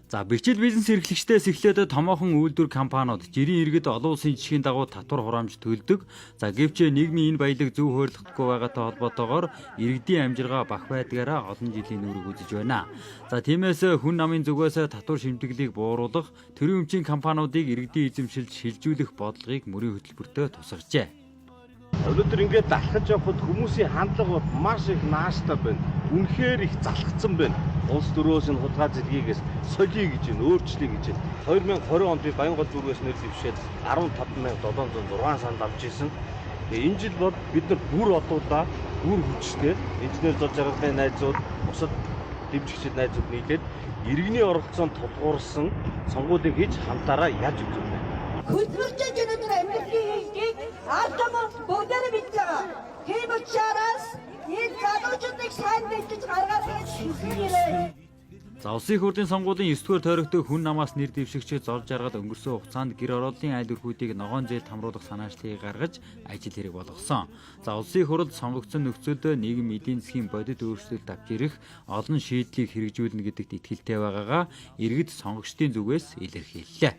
За, бичил бизнес эрхлэгчдээс эхлээд томоохон үйлдвэр компаниуд жирийн иргэд олон улсын жишгийн дагуу татвар хураамж төлдөг. За, гэвч нийгмийн энэ баялаг зөв хуваарлахдаггүй байгаатай холбоотойгоор иргэдийн амжиргаа бах байдгаараа олон жилийн үүрэг үзэж байна. За, тиймээс хүн намын зүгээс татвар шимтгэлийг бууруулах, төрийн өмчийн компаниудыг иргэдийн эзэмшилд шилжүүлэх бодлогыг мөрийн хөтөлбөртөө тусгажээ. Өнөөдөр ингээд алхаж явхад хүмүүсийн хандлага бол маш их нааштай байна. Үнэхээр их залхацсан байна. Улс төрөөс энэ худгай зэргийгээс солиё гэж байна, өөрчлөе гэж байна. 2020 онд би Баянгол зүргээс нэр дэвшээд 15,706 санд авч ирсэн. Тэгээ энэ жил бол бид нар бүр одуулаа, бүр хүчтэй инженер зол жаргалын найзууд, бусад дэмжигчид найзууд нийлээд иргэний оролцоонд тулгуурсан сонгуулийг хийж хамтаараа яаж үзэх вэ? Хөдөлмөрчид өнөөдөр амьдралын хийхийг ард түмэн бүгдээрээ мэдж байгаа. Тийм учраас энэ залуучуудыг сайн бэлдэж гаргаарай гэж хүсэж ирээ. За, улсын их хурлын сонгуулийн 9 дугаар тойрогт хүн намаас нэр дэвшигч Зол Жаргал өнгөрсөн хугацаанд гэр хорооллын айл өрхүүдийг ногоон зээлд хамруулах санаачлалыг гаргаж ажил хэрэг болгосон. За, улсын их хурлд сонгогдсон нөхцөлд нийгэм эдийн засгийн бодит өөрчлөлт авч ирэх олон шийдлийг хэрэгжүүлнэ гэдэгт итгэлтэй байгаагаа иргэд сонгогчдын зүгээс илэрхийллээ.